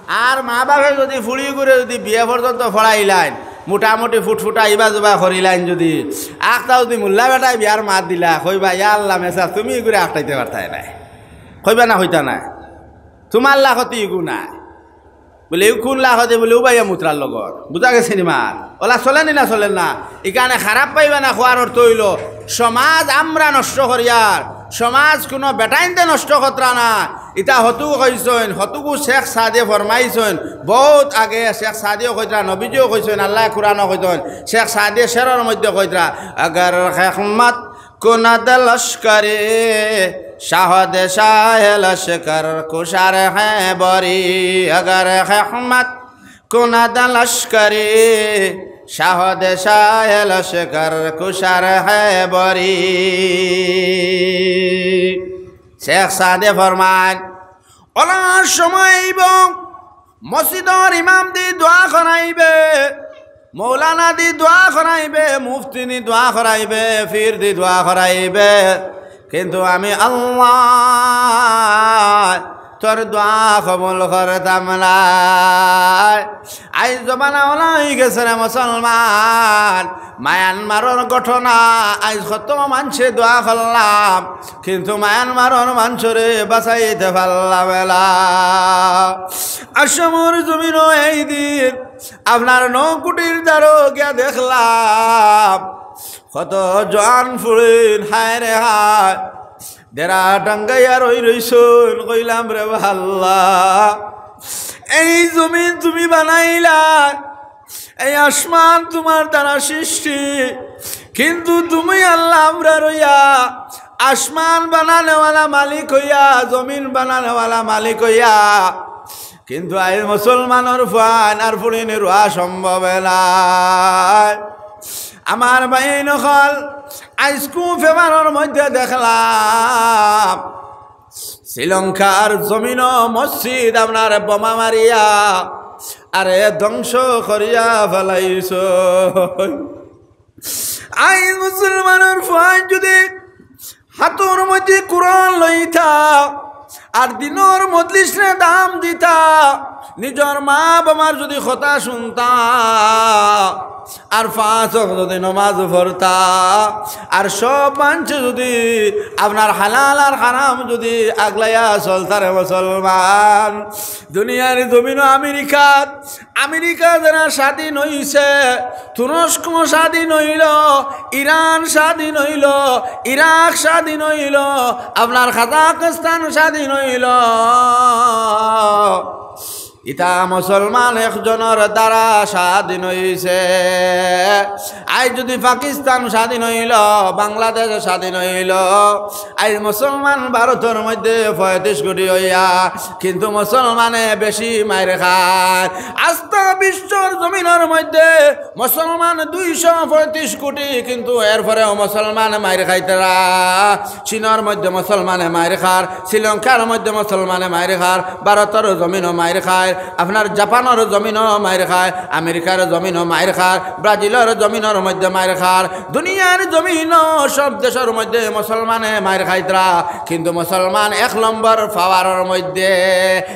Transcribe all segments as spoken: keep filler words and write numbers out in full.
আর মা বাপে যুদি ফুড়ি করে যুদি বিয়া পর্যন্ত পড়াইলাইন, মোটামুটি ফুটফুটা ইবা যুবা করিলাইন যুদি, আখতা যুদি মোল্লা বেটায় বিয়ার মাত দিলা, কইবা, "ইয়া আল্লাহ, মেসাব, তুমি ইগুরে আটকাইতে পারতায় নায়।" কইবা না, কইতা নায়? তুমার লাখতে ইগু নাই। বুলে, "ইগু কুন লাখতে?" বুলে, "উবাইয়া মুতরার লগর।" বুঝা গেছে নি মাত? অলা চলে নি না চলে না? ইখানে খারাপ পাইবা না, কওয়ার অর্থ অইলো, সমাজ আমরা নষ্ট করিয়ার, সমাজ কুনু বেটাইন্তে নষ্ট করতরা না। ইতা হতু কইছইন, হতুগু শেখ সাদে ফরমাইছইন, বউত আগে শেখ সাদিও কইতরা, নবীজিও কইছইন, আল্লায় কুরআনো কইছইন, শেখ সাদিয়ে শেরর মধ্যে কইতরা, "আগর হেকমত কুনাদ লশকরে, শাহদ শাহ লশকর কুশার হ্যায় বরি, আগর হেকমত কুনাদ লশকরে, শাহদ শাহ লশকর কুশার হ্যায় বরি।" শেখ সাদে ফরমাইন, অলা সময় আইবো, মসজিদর ইমাম দি দোয়া করাইবে, মৌলানা দি দোয়া করাইবে, মুফতি দি দোয়া করাইবে, পীর দি দোয়া করাইবে, কিন্তু আমি আল্লায় তোর দোয়া কবুল করতাম নায়। আইজ জমানা অলা অইগেছে রে মুসলমান, মায়ানমারর ঘটনা, আইজ কত মানষে দোয়া করলাম, কিন্তু মায়ানমারর মানষরে বাঁচাইতে পারলাম না। আসামর জমিনো এই দিন আপনার নকুটির দ্বারো গিয়া দেখলাম, কত জোয়ান ফুড়িন, হায় রে হায়, ডেরা টাঙ্গাইয়া রই রইছইন। কইলাম, "রে আল্লাহ, এই জমিন তুমি বানাইলা, এই আসমান তুমার দ্বারা সৃষ্টি, কিন্তু তুমি আল্লাহ আমরা রইয়া আসমান বানানেওয়ালা মালিক অইয়া, জমিন বানানেওয়ালা মালিক অইয়া, কিন্তু আইজ মুসলমানর ফুয়ান আর ফুড়িন রওয়া সম্ভব নায়।" আমার ভাইন অকল, আইজকু পেপারর মধ্যে দেখলাম, শ্রীলঙ্কার জমিনো মসজিদ আপনার বোমা মারিয়া আরে ধ্বংস করিয়া ফালাইছইন। আইজ মুসলমানর ফুয়ান যুদি হাতর মধ্যে কুরআন লইতা, আর দিনর মজলিসরে দাম দিতা, নিজর মা বাবার যুদি কথা শুনতা, আর পাঁচ ওয়াক্ত যুদি নমাজ পড়তা, আর সব মানষে যুদি আপনার হালাল আর হারাম যুদি আগলাইয়া চলতা রে মুসলমান, দুনিয়ার জমিনো আমেরিকাত, আমেরিকা যেরা স্বাধীন অইছে, তুরস্ক স্বাধীন অইলো, ইরান স্বাধীন অইলো, ইরাক স্বাধীন অইলো, আপনার কাজাকিস্তান স্বাধীন অইলো। ইতা মুসলমান একজনর দ্বারা স্বাধীন অইছে। আইজ যুদি পাকিস্তান স্বাধীন অইলো, বাংলাদেশ স্বাধীন অইলো, আইজ মুসলমান ভারতর মধ্যে পঁয়ত্রিশ কোটি অইয়া, কিন্তু মুসলমানে বেশি মাইর খায়। আস্তা বিশ্বর জমিনর মধ্যে মুসলমান দুইশো পঁয়ত্রিশ কোটি, কিন্তু এরপরেও মুসলমান মাইর খাইতরা। চীনর মধ্যে মুসলমানে মাইর খার, শ্রীলঙ্কার মধ্যে মুসলমানে মাইর খার, ভারতর জমিনো মাইর খায়, আপনার জাপানর জমিনো মাইর খায়, আমেরিকার জমিনো মাইর খার, ব্রাজিলর জমিনর মধ্যে মাইর খার, দুনিয়ার জমিনো সব দেশর মধ্যে মুসলমানে মাইর খাইতরা, কিন্তু মুসলমান এক নম্বর পাওয়ারর মধ্যে,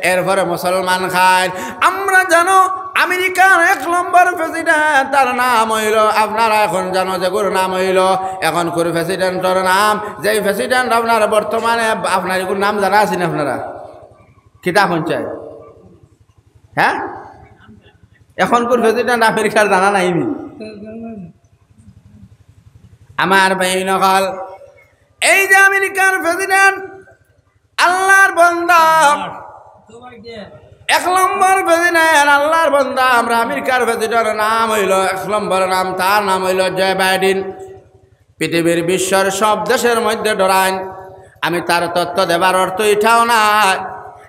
এরপরে মুসলমান খায়। আমরা জানো আমেরিকার এক নম্বর প্রেসিডেন্ট, তার নাম অইলো, আপনারা এখন জানো যেগুর নাম অইলো, এখনকুর প্রেসিডেন্টর নাম, যেই প্রেসিডেন্ট আপনার বর্তমানে, আপনার এগুর নাম জানা আছে নি আপনারা? কিতা কইন চাই? হ্যাঁ? এখনকুর প্রেসিডেন্ট আমেরিকার জানা নাই নি? আমার ভাইন অকল, এই যে আমেরিকার প্রেসিডেন্ট, আল্লাহর বান্দা, এক নম্বর প্রেসিডেন্ট, আল্লাহর বান্দা, আমরা আমেরিকার প্রেসিডেন্টর নাম অইলো, এক নম্বর নাম, তার নাম অইলো জে বাইডেন। পৃথিবীর বিশ্বর সব দেশর মধ্যে ডরাইন। আমি তার তথ্য দেবার অর্থ ইটাও নায়।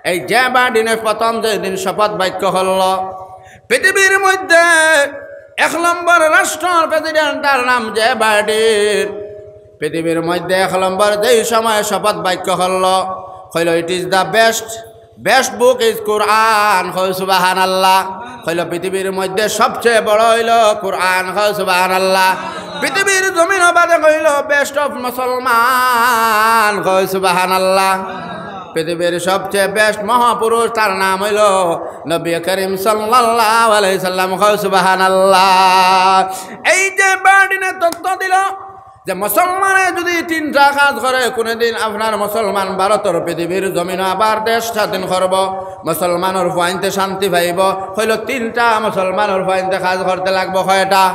এই জে বাইডেনে প্রথম যেদিন শপথ বাক্য করলো, পৃথিবীর মধ্যে এক নম্বর রাষ্ট্রর প্রেসিডেন্ট, তার নাম জে বাইডেন। পৃথিবীর মধ্যে এক নম্বর যেই সময় শপথ বাক্য করলো, কইলো, "It is the best, best book is Quran।" কই সুবহানাল্লাহ। কইলো, "পৃথিবীর মধ্যে সবচেয়ে বড় অইলো কুরআন।" কই সুবহানাল্লাহ। পৃথিবীর জমিনো বাদে কইলো, "Best of মুসলমান।" কই সুবহানাল্লাহ। পৃথিবীর সবচেয়ে বেস্ট মহাপুরুষ, তার নাম অইলো নবী করিম সাল্লাল্লাহু আলাইহি সাল্লাম। কও সুবহানাল্লাহ। এই যে বার্ডিনে তথ্য দিল যে মুসলমানে যদি তিনটা কাজ করে, কোনোদিন আপনার মুসলমান ভারতর পৃথিবীর জমিনো আবার দেশ স্বাধীন করব, মুসলমানর ফুয়াইন্তে শান্তি পাইব। কইলো তিনটা মুসলমানর ফুয়াইন্তে কাজ করতে লাগবো। কয়টা?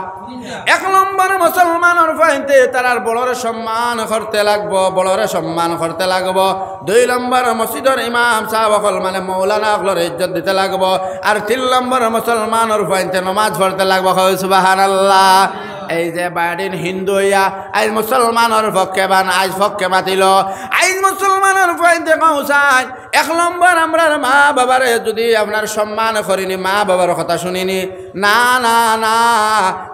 এক নম্বর, মুসলমানর ফুয়াইন্তে তারার বড়রে সম্মান করতে লাগবো, বড়রে সম্মান করতে লাগবো। দুই নম্বর, মসজিদর ইমাম সাহেব অকল মানে মৌলানা অকলর ইজ্জত দিতে লাগবো। আর তিন নম্বর, মুসলমানর ফুয়াইন্তে নমাজ পড়তে লাগবো। কও সুবহানাল্লাহ। এই যে বার্ডিন হিন্দু অইয়া আইজ মুসলমানর পক্ষে বান, আইজ পক্ষে মাতিল, আইজ মুসলমানর ফুয়াইন্তে কও চাই, এক নম্বর, আমরার মা বাবারে যদি আপনার সম্মান করিনি, মা বাবার কথা শুনিনি, না, না, না।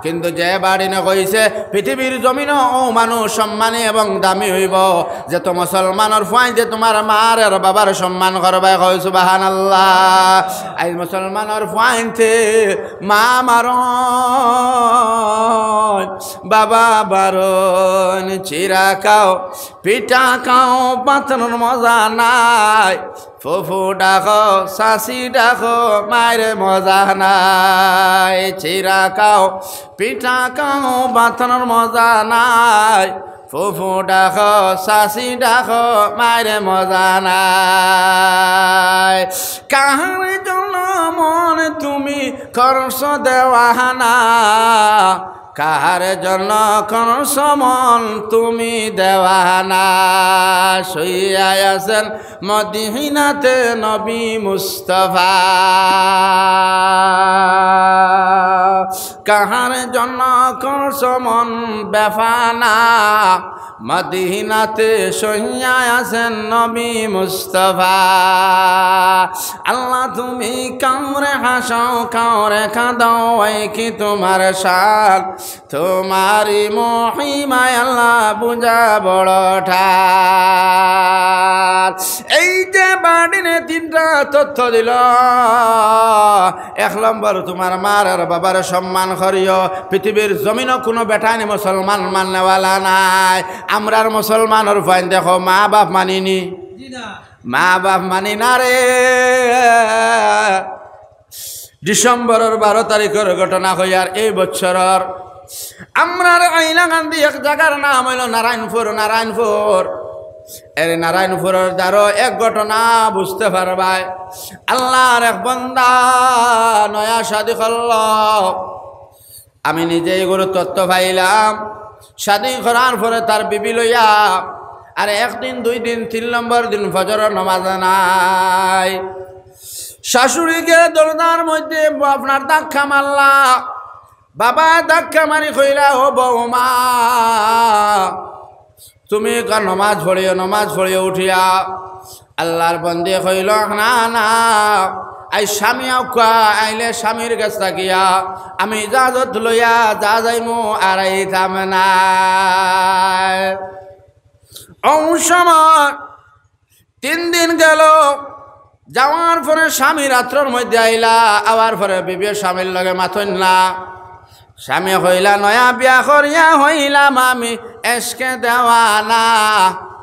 কিন্তু যে বার্ডিনে কইছে, পৃথিবীর জমিনো অউ মানুষ সম্মানী এবং দামি অইব, যে তো মুসলমানর ফুয়াইন্তে তোমার মার আর বাবার সম্মান করবায়। কও সুবহানাল্লাহ। আইজ মুসলমানর ফুয়াইন্তে মা মারইন, বাবা মারইন, চিড়া খাও, পিঠা খাও, বাতনর মজা নাই। ফুফু ডাকো, চাচি ডাকো, মাইর মজা নাই। চিড়া খাও, পিঠা খাও, বাতনর মজা নাই। ফুফু ডাকো, চাচি ডাকো, মাইর মজা নাই। কাহার জন্য মন তুমি করছো দেওয়ানা? কাহার জন্য করছো মন তুমি দেওয়ানা? শুইয়া আছেন মদিনাতে নবী মুস্তফা। কাহার জন্য করছো মন বেফানা? মদিনাতে শুইয়া আছেন নবী মুস্তফা। আল্লাহ তুমি কাউরে হাসাও, কাউরে কাঁদাও, এই কি তোমার শান? তোমারই মহিমায় আল্লাহ বুঝা বড় ঠার। এই যে বার্ডিনে তিনটা তথ্য দিল, এক নম্বর, তোমার মার আর বাবার সম্মান করিও। পৃথিবীর জমিনো কোনো বেটাইনি মুসলমান মাননেওয়ালা নাই। আমরার মুসলমানর ফুয়াইন্তে দেখো, মা বাপ মানিনি, মা বাপ মানি না রে। ডিসেম্বরর বারো তারিখর ঘটনা কইয়ার, এই বছরর আমরার হাইলাকান্দি এক জাগার নাম অইলো নারায়ণপুর, নারায়ণপুর। এরে নারায়ণপুরর দ্বারো এক ঘটনা বুঝতে পারবায়। আল্লাহর এক বন্দা নয়া শাদি করলো। আমি নিজে ইগুর তথ্য পাইলাম। শাদি করার পরে তার বিবি লইয়া আর একদিন, দুই দিন, তিন নম্বর দিন ফজরর নমাজ নাই। শাশুড়িকে দরজার মধ্যে আপনার ধাক্কা মারলা, বাবা ধাক্কা মারি কইলা, "ও বৌমা, তুমি কা নমাজ পড়িও, নমাজ পড়িও উঠিয়া।" আল্লাহর বন্দে কইল, "না, না, আইজ স্বামী আউক্কা, আইলে স্বামীর গেছ থাকিয়া আমি ইজাজত লইয়া যা যাইমু, আর আইতাম না।" অউ সময় তিন দিন গেল, যাওয়ার পরে স্বামী রাত্রর মধ্যে আইলা, আওয়ার পরে বিবিয়ে স্বামীর লগে মাতইন না। স্বামী কইলা, "নয়া বিয়া করিয়া হইলাম আমি এশকে দেওয়ানা,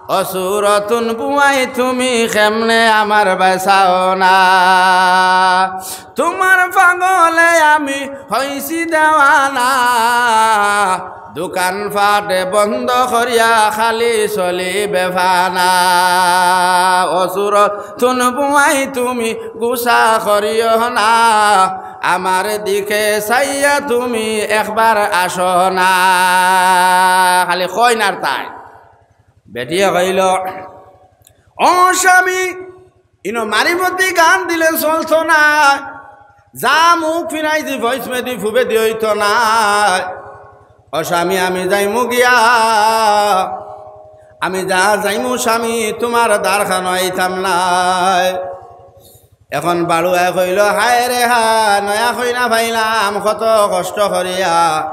অসুরতুন বুয়াই তুমি কেমনে আমার বাঁচাও না? তোমার পাগলে আমি হইছি দেওয়ানা, দোকান পাট বন্ধ করিয়া খালি চলি বেফানা। অসুরতুন বুয়াই তুমি গুসা করিও না, আমার দিকে চাইয়া তুমি একবার আসো না।" খালি কইন আর তাইন। বেটিয়ে কইল, "ও স্বামী, ইনো মারিফতি গান দিলে চলতো না, যা মুখ ফিরাইছি পশ্চিমেদি পুবেদি অইতো না। ও স্বামী, আমি যাইমু গিয়া, আমি যা যাইমু স্বামী, তোমার দ্বারখানো আইতাম নায়।" এখন বাড়ুয়ায় কইল, "হায় রে হায়, নয়া কইনা পাইলাম কত কষ্ট করিয়া,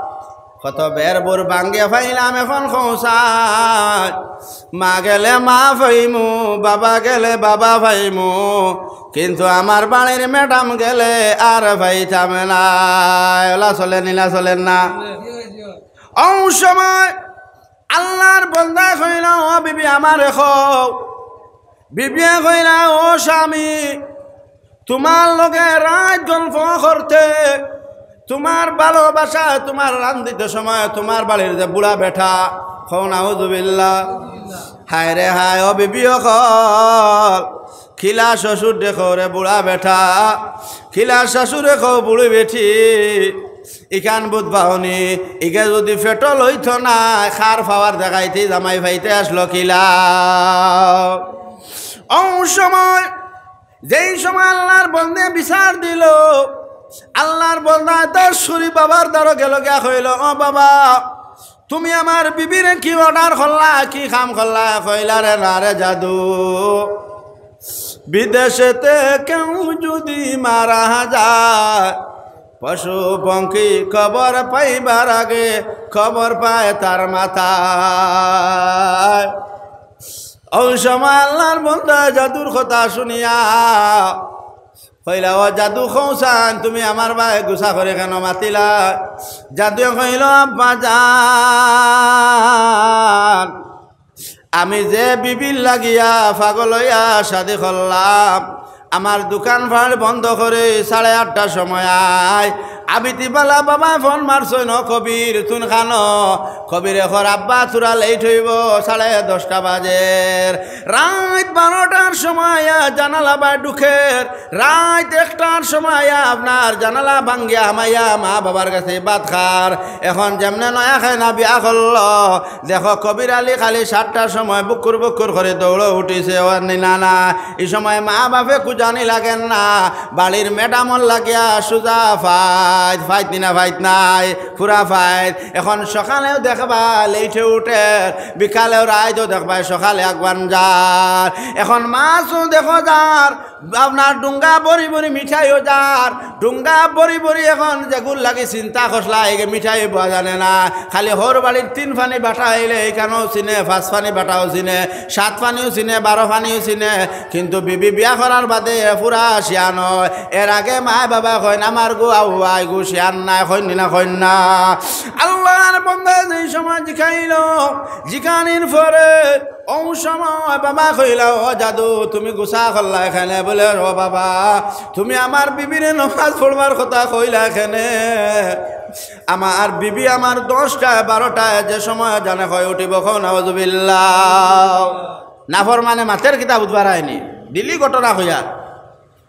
কত বের বুর ভাঙ্গিয়া পাইলাম, এখন কও চাই, মা গেলে মা পাইমু, বাবা গেলে বাবা পাইমু, কিন্তু আমার বাড়ির ম্যাডাম গেলে আর পাইতাম না।" অলা চলের নি না, চলের না? অউ সময় আল্লাহর বন্দায় কইল, "ও বিবি, আমারে কও, বিবিয়ে কইলা, "ও স্বামী, তুমার লগে রাইত গল্প করতে, তুমার ভালোবাসা, তুমার রান্দিতে সময় তুমার বাড়ির যে বুড়া বেটা," কও নাউজুবিল্লাহ। হায় রে হায়, ও বিবি অকল, কিলা শ্বশুর দেখো রে বুড়া বেটা, কিলা শ্বশুর দেখো বুড়ি বেটি, ইখান বুঝ পাওনি, ইগে যুদি পেটল অইতো না, কার পাওয়ার দেখাইতে জামাই পাইতে আসলো কিলা। অউ সময়, যেই সময় আল্লার বন্দে বিচার দিল, আল্লার বন্দা তার ছুরি বাবার দ্বারো গেল গিয়া কইল, "ও বাবা, তুমি আমার বিবিরে কি অর্ডার করলা, কি কাম করলা?" কইলা, "রে না রে জাদু, বিদেশেতে কেউ যুদি মারা যায়, পশু পঙ্খী খবর পাইবার আগে খবর পায় তার মাথায়।" অউ সময় আল্লার বন্দা জাদুর কথা শুনিয়া কইলা, "ও জাদু, কও চাইন, তুমি আমার বায় গুসা করি কেনে মাতিলা?" জাদুয়ে কইল, "আব্বা জান, আমি যে বিবির লাগিয়া পাগল অইয়া শাদি করলাম, আমার দোকান পাট বন্ধ করি সাড়ে আটটার সময় আই, আবিতিবালা বাবা ফোন মারছইন, 'ও কবির, তুইন কানো?' কবিরে কর, 'আব্বা, থুড়া লেইট অইবো, সাড়ে দশটা বাজের।' রাইত বারোটার সময় আইয়া জানালা বায় ঢুকের, রাইত একটার সময় আইয়া আপনার জানালা ভাঙ্গিয়া হামাইয়া মা বাবার গেছে ভাত খার। এখন যেমনে নয়া খায় না বিয়া করলো, দেখো কবির আলী খালি সাতটার সময় বুকুর বুকুর করি দৌড়ো উঠিছে, ও নি না না, ই সময় মা বাপে খুজানি লাগের না, বাড়ির ম্যাডামর লাগিয়া সুজা ফাইত, ফাইত নি না ফাইত নাই, পুরা ফাইত। এখন সকালেও দেখবা লেইটে উঠের, বিকালেও রাইতও দেখবা সকালে আগুয়ান যার। এখন মাছও দেখো যার, আপনার ডুঙ্গা ভরি ভরি মিঠাইও যার, ডুঙ্গা ভরি ভরি এখন যেগুর লাগি চিন্তা করলা, এগে মিঠাই পাওয়া জানে না। খালি হউর বাড়ির তিন ফানি বাটা আইলে ইখানও চিনে, পাঁচ ফানি বাটাও চিনে, সাত ফানিও চিনে, বারো ফানিও চিনে, কিন্তু বিবি বিয়া করার বাদে পুরা শিয়ান অয়। এর আগে মায় বাবা কইন, "আমার গু আউয়াই গু শিয়ান নায়", কইন নি না, কইন না? আল্লার বন্দা যেই সময় জিকাইল, জিকানির পরে অউ সময় বাবা কইলা, "ও জাদু, তুমি গুসা করলা কেনে?" বলে, "ও বাবা, তুমি আমার বিবিরে নমাজ পড়বার কথা কইলা কেনে? আমার বিবি আমার দশটায় বারোটায় যে সময় জানে কয় উঠিবো।" কও নাউজুবিল্লাহ। নাফরমানে মাতের কিতা বুঝবার আইনি, দিলি ঘটনা কইয়া।